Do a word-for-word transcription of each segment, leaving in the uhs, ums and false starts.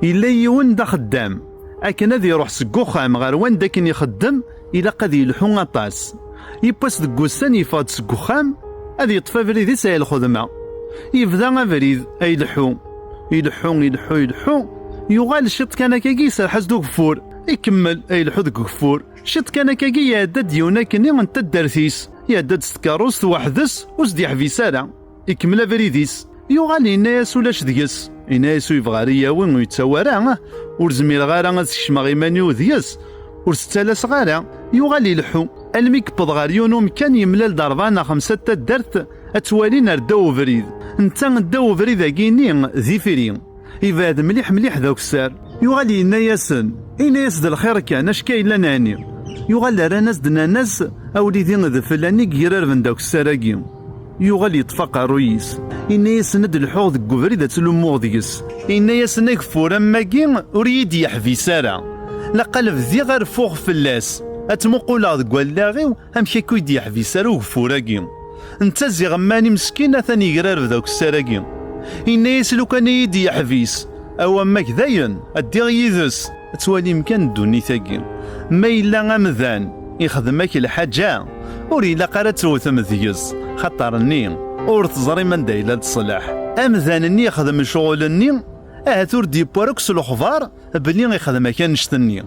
Yella yiwen d axeddam. Akken ad iruḥ seg uxxam ɣer wanda akken ixeddem, ilaq ad yelḥu aṭas. Yiwwas deg wussan yeffeɣ-d seg uxxam, ad yeṭṭef abrid-is ay lxedma. Yebda abrid ay leḥḥu. Ileḥḥu, ileḥḥu, ileḥḥu. Yuɣal ciṭ kan akkagi iserḥ-as-d ugeffur. Ikemmel ay leḥḥu deg ugeffur. Ciṭ kan akkagi iɛedda-d yiwen akkenni n taddart-is. Iɛedda-d s tkeṛṛust weḥd-s, ur s-d-yeḥbis ara. Ikemmel abrid-is. Yuɣal yenna-yas ulac deg-s. Yenna-yas ur yebɣi ara yawi, ur yettawi ara. Ur zmireɣ ara ad skecmeɣ iman-iw deg-s. Ur s-ttalaseɣ ara. Yuɣal ileḥḥu. Almi yewweḍ ɣer yiwen umkan yemlal-d rebɛa neɣ xemsa n taddart, ad twalin ar ddaw ubrid. Netta ddaw ubrid-agi-nni d ifri. Yebɛed mliḥ mliḥ d akessar. Yuɣal yenna-yasen, yenna-yas d lxir kan, acka yellan ɛni. Yuɣal rran-as-d nnan-as, a wlidi d flan i yegrarben d akessar-agi. Yuɣal yeṭṭef aqerruy-is. Yenna-yasen ad d-lḥuɣ deg ubrid ad tlummuɣ deg-s. Yenna-yasen ageffur am wagi ur iyi-d-yeḥbis ara. Laqal bdiɣ reffuɣ fell-as. Ad t-muquleɣ deg wallaɣ-iw amek akka ur yi-d-yeḥbis ara ugeffur-agi. Netta ziɣemman imeskin atan yegrareb d akessar-agi. Yenna-yas lukan i yi-d-yeḥbis, a wammak dayen, ad ddiɣ yid-s. Ad twalim kan ddunit-agi. Ma yella amdan ixdem-ak lḥaǧa, ur ilaq ara ad tewtem deg-s, xaṭer-nni ur teẓrim anda yella leṣlaḥ. Amdan-nni ixdem ccɣel-nni, ahat ur d-yewwi ara akk s lexbar belli ixdem-ak annect-nni.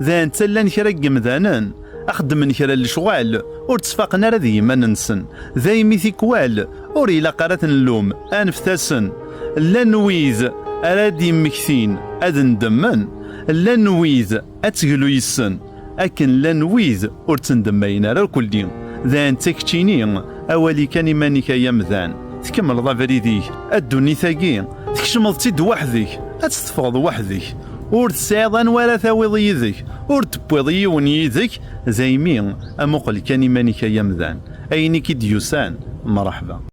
Dayen ttallan kra n yemdanen, xeddmen kra n lecɣal, ur ttfaqen ara d yiman-nsen. Daymi tikwal, ur ilaq ara ad ten-nlum, aneft-asen. Llan wid ara d-immektin ad ndemmen, llan wid ad teglu yes-sen, akken llan wid ur ttendemmayen ara irkelli. Dayen d takeččini, awal-ik kan iman-ik ay amdan, tkemmleḍ abrid-ik, a ddunit-agi, tkecmeḍ-tt-id weḥd-k, ad tt-teffɣeḍ weḥd-k. Ur tesɛiḍ anwa ara tawiḍ yid-k, ur d-tewwiḍ yiwen yid-k, daymi amuqel kan iman-ik ay amdan. Ayen i k-id-yusan, mreḥba.